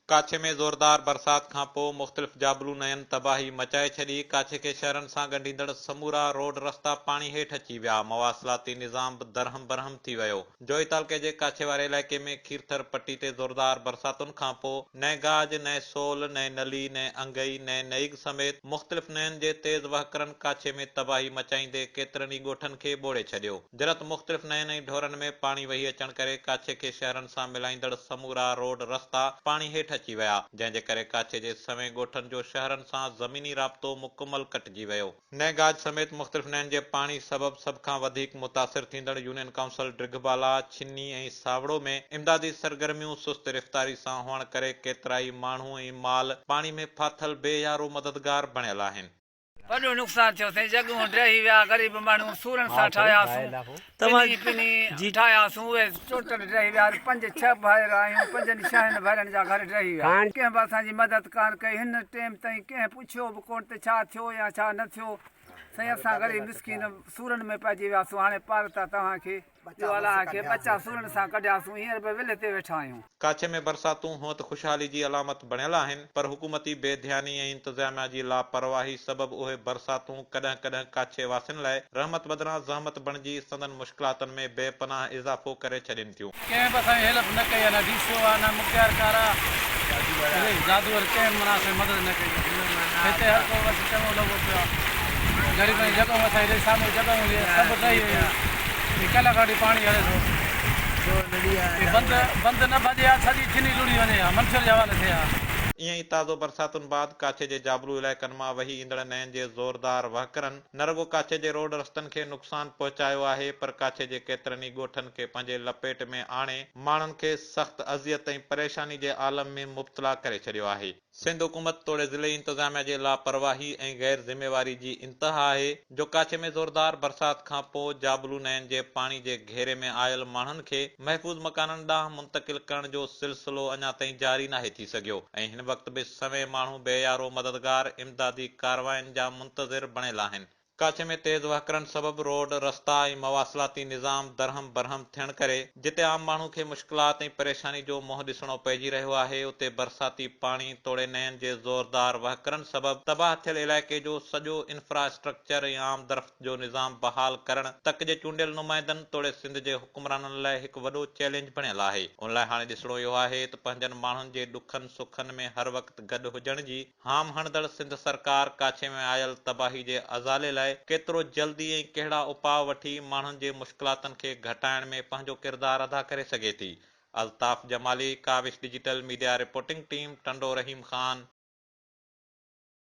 ڪاڇي ۾ زوردار برسات کانپوء مختلف جابلو نئين تباهي مچائي ڇڏي، ڪاڇي کي شهرن سان ڳنڍيندڙ سمورا روڊ رستا پاڻي هيٺ اچي ويا، مواصلاتي نظام به درهم برهم ٿي ويو. جوهي تعلقي جي ڪاڇي واري علائقي ۾ کيرٿر پٽي تي زوردار برساتن کانپوء نئين گاج، نئين سول، نئين نلي، نئين انگئي، نئين نئيگ سميت مختلف نئين جي تيز وهڪرن ڪاڇي ۾ تباهي مچائيندي ڪيترن ئي ڳوٺن کي ٻوڙي ڇڏيو. جرئت مختلف نئين ۽ ڍورن ۾ پاڻي وهي اچڻ ڪري ڪاڇي کي شهرن سان ملائيندڙ سمورا روڊ رستا پاڻي هيٺ اچي ويا، جنهن جي ڪري ڪاڇي جي سوين ڳوٺن جو شهرن سان زميني رابطو مڪمل ڪٽجي ويو. نئين گاج سميت مختلف نئين جي پاڻي سبب سڀ کان وڌيڪ متاثر ٿيندڙ يونين ڪائونسل ڊرگهه بالا، ڇني ۽ ساوڙو ۾ امدادي سرگرميون سست رفتاري سان هئڻ ڪري ڪيترائي ماڻهو ۽ مال پاڻي ۾ ڦاٿل بي يارو مددگار بڻيل آهن. وڏو نقصان ٿيو سائين جڳهون ڊهي ويا غريب ماڻهو سورن سان ٺاهياسون پني پني ٺاهياسون اهي ٽوٽل ڊهي ويا پنج ڇهه ڀائر آهيون پنجن ڇهن ڀائرن جا گهر ڊهي ويا ڪنهن به اسان جي مدد ڪانه ڪئي هن ٽيم تائين ڪنهن پڇيو به ڪونه ته ڇا ٿيو يا ڇا نه ٿيو سائين اسان غريب مسڪين سورن ۾ پئجي وياسون هاڻي پارت آ توهان کي. ٻيو الله کي ٻچا سورن سان ڪڍياسون، هينئر به ولهه تي ويٺا آهيون. ڪاڇي ۾ برساتون هونء ته خوشحالي جي علامت بڻيل آهن، پر حڪومتي بي ڌياني ۽ انتظاميا جي لاپرواهي سبب اهي برساتون ڪڏهن ڪڏهن ڪاڇي واسين لاء رحمت بدران زحمت بڻجي سندن مشڪلاتن ۾ بي پناهه اضافو ڪري ڇڏين ٿيون. ڪنهن به اسان جي هيلپ نه ڪئي آهي نه ڊي سي او آهي نه مختيارڪار آهي جادو واري ڪنهن به معنيٰ اسان جي مدد نه ڪئي آهي هتي هر ڪو بس چڱو لڳو پيو آهي غريبن جي جڳهون اسان جي سامهون جڳهون هوندي سڀ ڊهي ويون هي ڪلاڪ وٺي پاڻي هلي ٿو هي بند بند نه ڀڄي ها سڄي ڇني لڙهي وڃي ها منڇر جي حوالي ٿئي ها. ايئن ئي تازو برساتن بعد ڪاڇي جي جابلو علائقن مان وهي ايندڙ نئن جي زوردار وهڪرن نه رڳو ڪاڇي جي روڊ رستن کي نقصان پهچايو آهي پر ڪاڇي جي ڪيترن ئي ڳوٺن کي پنهنجي لپيٽ ۾ آڻي ماڻهن کي سخت اذيت ۽ پريشاني جي عالم ۾ مبتلا ڪري ڇڏيو آهي. سنڌ حڪومت توڙي ضلعي انتظاميا جي لاپرواهي ۽ غير ذميواري جي انتها آهي جو ڪاڇي ۾ زوردار برسات کانپوء جابلو نئن جي پاڻي جي گهيري ۾ آيل ماڻهن کي محفوظ مڪانن ڏانهن منتقل ڪرڻ جو سلسلو اڃا تائين جاري ناهي ٿي سگهيو ۽ هن وقت به سوين ماڻهو بي يارو مددگار امدادي ڪارواين جا منتظر بڻيل آهن. ڪاڇي ۾ تيز وهڪرن سبب روڊ، رستا ۽ مواصلاتي نظام درهم برهم ٿيڻ ڪري جتي عام ماڻهو کي مشڪلات ۽ پريشاني جو منهن ڏسڻو پئجي رهيو آهي اتي برساتي پاڻي توڙي نئن جي زوردار وهڪرن سبب تباهه ٿيل علائقي جو سڄو انفراسٽرڪچر ۽ آمدرفت جو نظام بحال ڪرڻ تڪ جي چونڊيل نمائندن توڙي سنڌ جي حڪمرانن لاء هڪ وڏو چئلينج بڻيل آهي ان لاء هاڻي ڏسڻو اهو آهي ته پنهنجن ماڻهن جي ڏکن سکن ۾ هر وقت گڏ هجڻ جي هام هڻندڙ سنڌ سرڪار ڪاڇي ۾ آيل تباهي جي ازالي لاء ڪيترو جلدي ۽ ڪهڙا اپاء وٺي ماڻهن جي مشڪلاتن کي گهٽائڻ ۾ پنهنجو ڪردار ادا ڪري سگهي ٿي. Altaf Jamali, Kawish digital media reporting team, Tando Rahim Khan.